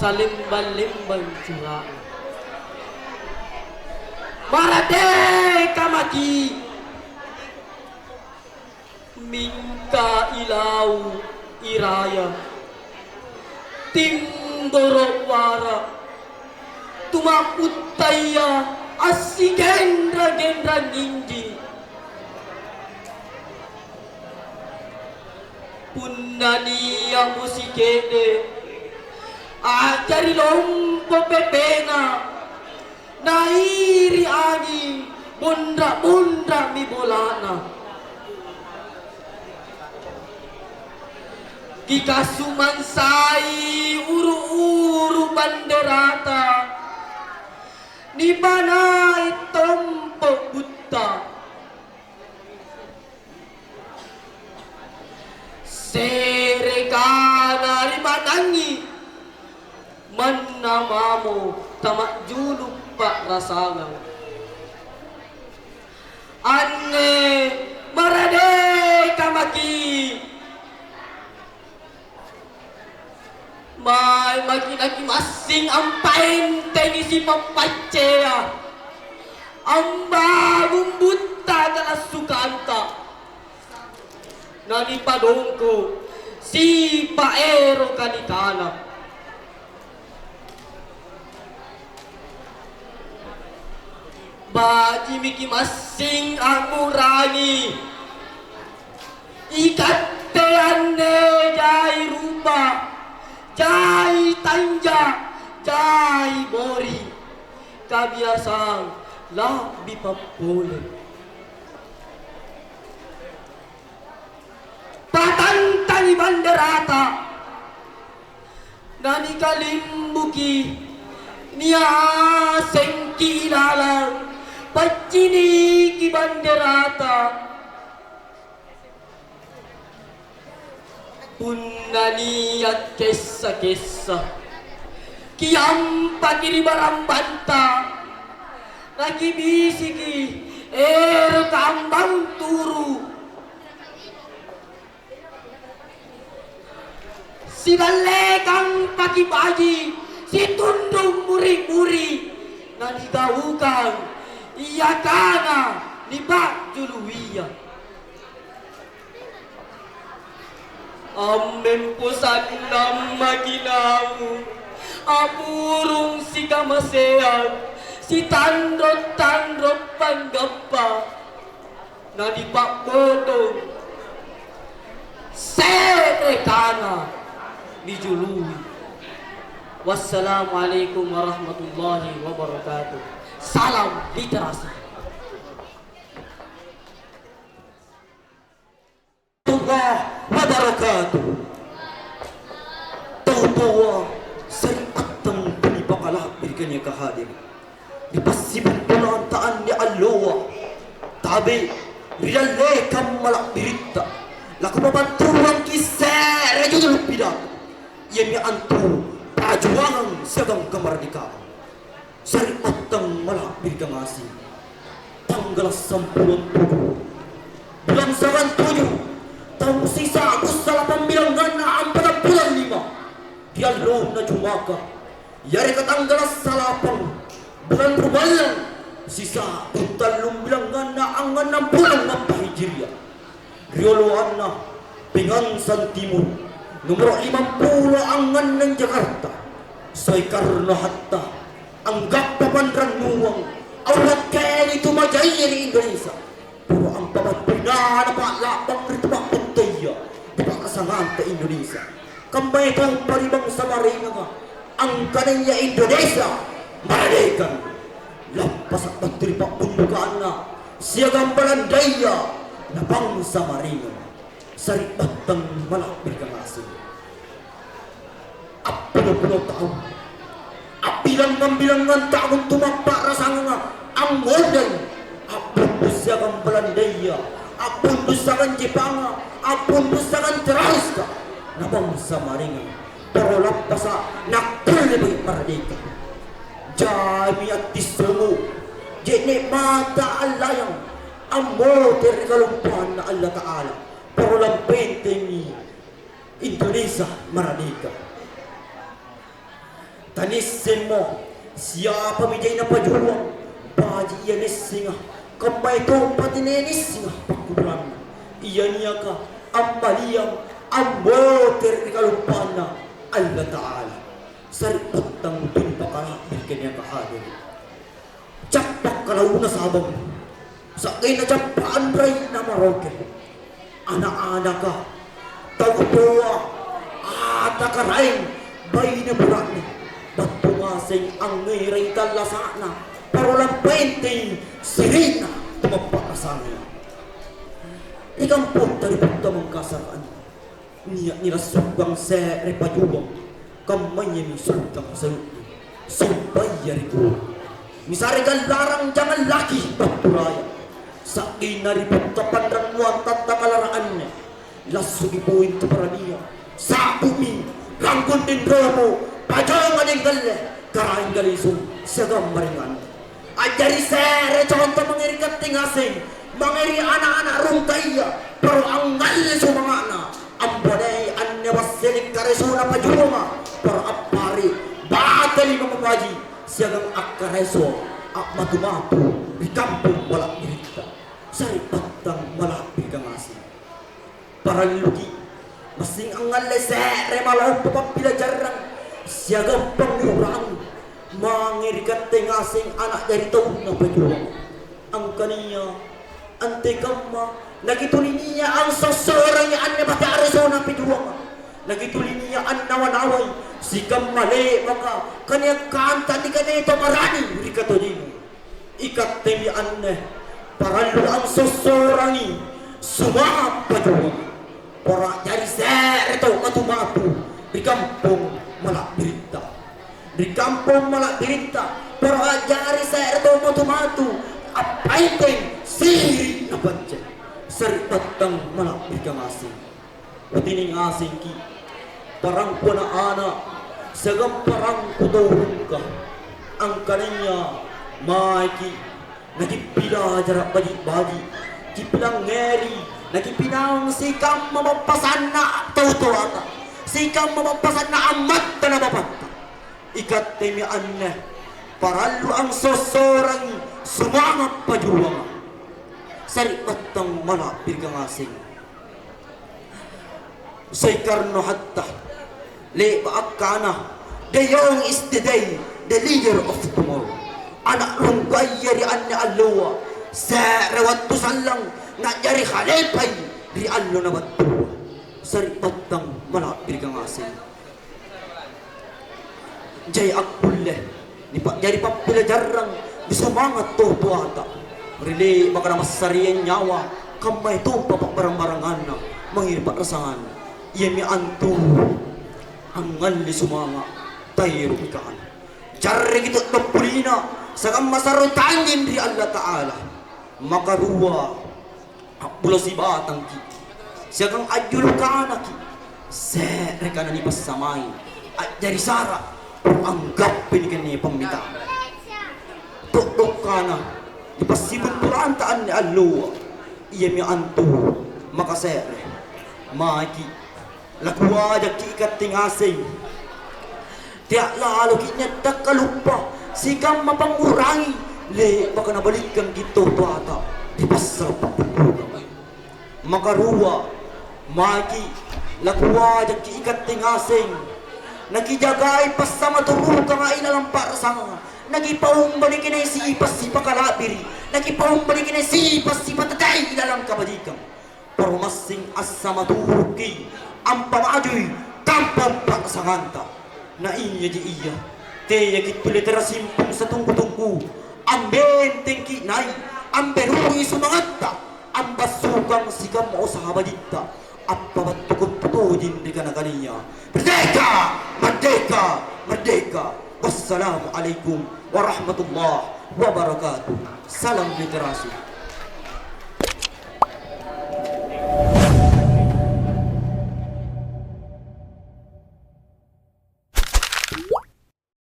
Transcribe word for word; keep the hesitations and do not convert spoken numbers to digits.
Salembang-lembang cura'na. Maraddeka maki', mingka ilau' iraya, timboro' wara', tuma'buttaya assigenra-genra nginji. Punna nia'mo sike'de' a'jari lompo pepena, nairi' anging, bonra'-bonra'mi bolana. Kikasumansai uru-uru banderata, nipanai tompo' butta. Se're kana ri ma'nangi, manna mamo tama'julu' pa'rasangang. Anne maradeka maki'. Mae maki' nakimassing ampaentengi sipappaccea, ambangung butta kalassukanta, nanipadongko' sipa' eroka nikana. Baji'mi kimassing angngurangi. Ikatte anne jai rupa, jai tanja, jai bori. Kabiasang la'bi pappole. Patantangi banderata, nanikalimbuki, niasengki ilalang, pacciniki banderata. Punna nia' kessa-kessa, kiampaki ri barambanta, nakibisiki eroka ambangung turu'. Siballekang paki-paki, situnrung muri-muri, nanigaukang ia kana nipa'julu ia. Ammempo sannang maki' naung, a'burung sikamaseang, sitanro-tanro panggappa. Nanipa'botong se're kana nijului. Wassalamualaikum warahmatullahi wabarakatuh. Salam literasi. Warahmatullahi wabarakatuh. Tau toa, sari'battang tunipakala'birika niaka hadere'. Ri passibuntulang ta'anne alloa, tabe' ri dallekang mala'biritta, lakupabattuangki' se're judulu pidato, iami antu pajuangang siagang kamardikang. Sari'battang mala'birika ngaseng. Tanggala' sampulo tuju, bulang Sawan tuju, taung sisa'bu salapambilanganna ampatang bulang lima, ri allona Jumaka, yareka tanggala' salapang bulang Rumallang, sisa'bu tallumbilanganna angngannang bulang appa Hijriah. Rioloanna Pingangsang Timur, nomoro' limampulo angngannang Jakarta, Soekarno Hatta, anggappa panrannuang, awwakkeli tumajaya ri Indonesia, poro ampabattui nana pa'la'bang ri tuma'buttaya ri pa'rasanganta Indonesia. Kammayatompa ri bangsa maraenganga, angkanaya Indonesia mardeka. Lappasa' battu ri pa'bundukanna siagang Balandaya na bangsa maraengang, sari'battang mala'birika ngaseng. Appulo-pulo taung, a'bilangngang-bilangngang taung tuma'pa'rasanganga, angngondai, a'bundu' siagang Balandaya, a'bundu' siagang Jepanga, a'bundu' siagang Teraska, na bangsa maraengang. Poro lappasa' nakkulle maki' mardeka. Jaimi attissomu, je'ne' mata allayang, ammotere' ri kalompoanna Allata'ala. Poro lampentengi Indonesia mardeka. Tanissemmo siapami jaina pajuang, baji' ia nissenga, kammayatompa tena nissenga pakkuburanna. Ia niaka ammaliang ambotere' ri kaluppanna Allata'ala. Sari'battang tunipakala'birika niaka hadere'. Cappa' kalauna sabang, sa'genna cappa' anrai namaroke. Ana'-anaka, tau toa, ata karaeng, baine bura'ne, battu ngaseng angngerangi tallasa'na, poro lampaentengi siri'na tumappa' rasangaya. Ri kamponta ri Butta Mangkasara' anne, nia' nilassukkang se're pajuang, kammayami sukkang salu'ju, sumpaya ri Guru. Nisare gallarang jangang laki battu raya. Sa'genna ri Butta Panrannuang Tattakalara' anne, lassuki poeng tu parania, sa'bu'mi ranggunding romo, pajonga denggalle, karaeng galisung, siagang maringanne. A'jari se're conto mange ri katte ngaseng, mange ri ana'-ana' rungkaya, poro angngalle sumanga'na, ambanei anne wassele' karesona pajuanga, poro appare' bateli mamaji siagang akkaraeso a'matu-matu ri kampong mala'biritta. Sari'battang mala'birika ngaseng. Paralluki' massing angngalle se're malompo pappilajarrang siagang pangngurangi mange ri katte ngaseng ana' jari taunna pajuang. Angkania antekamma nakituli nia' ansossorangi anne bate aresona pajuanga, nakituli nia' annawa-nawai sikamma le'baka kaniakkanta nikanaya tau barani ri katojengnu. Ikattemi anne parallu ansossorangi sumanga' pajuang, poro a'jari se're tau matu-matu ri kampong mala'biritta. Ri kampong mala'biritta, poro a'jari se're tau matu-matu appaiteng siri' napaccai. Sari'battang mala'birika ngaseng. Kucini' ngasengki' parangku ana'-ana' siagang parangku tau rungka, angkanaya maeki' nakipilajara' baji'-baji', kipilangngeri, nakipinawang sikamma pappasanna tau toata, sikamma pappasanna ammatta na bapatta. Ikattemi anne parallu ansossorangi sumanga' pajuanga. Sari'battang mala'birika ngaseng. Soekarno Hatta le'ba' akkana, "The young is the day, the leader of tomorrow." Ana' rungkaya ri anne alloa, se're wattu sallang na'jari khalifai ri allo na battua. Sari'battang mala'birika ngaseng. Jai akkulle nipa'jari pappilajarrang, nisumanga' tau toata. Ri le'baka namassariang nyawa, kammayatompa pa'barang-baranganna mange ri pa'rasanganna. Iami antu angngalle sumanga', taero' ikana. Jarreki to'do' pulina, sikamma sarro tanjing ri Allata'ala. Makarua, a'bulo sibatangki', siagang a'julu kanaki', se're kana nipassamai, a'jari sara', anggappa nikanaya pammitang. To'dokkana nipassibunturanta anne alloa, iami antu maka se're. Maeki', lakuajakki' ikatte ngaseng. Tea' laloki' nyatta kaluppa sikamma pangngurangi le'baka nabalikkangki' tau toata ri passala' pa'bumbukanga. Makarua, maeki' lakuajakki' ikatte ngaseng. Nakijagai passamaturukanga ilalang pa'rasanganga, nakipaumba nikanaya sipa' sipakala'biri', nakipaumba nikanaya sipa' sipatatai ilalang kabajikang. Poro massing assamaturuki' ampamajui kampong pa'rasanganta. Na iaji ia, teaki' tuli tera simpung satunggu-tunggu, ammentengki' nai', amberui sumangatta, ambassukang sikamma usaha bajitta, appabattu kontu tojeng ri kana-kanaya. Merdeka! Merdeka! Merdeka! Wassalamualaikum warahmatullahi wabarakatuh. Salam literasi.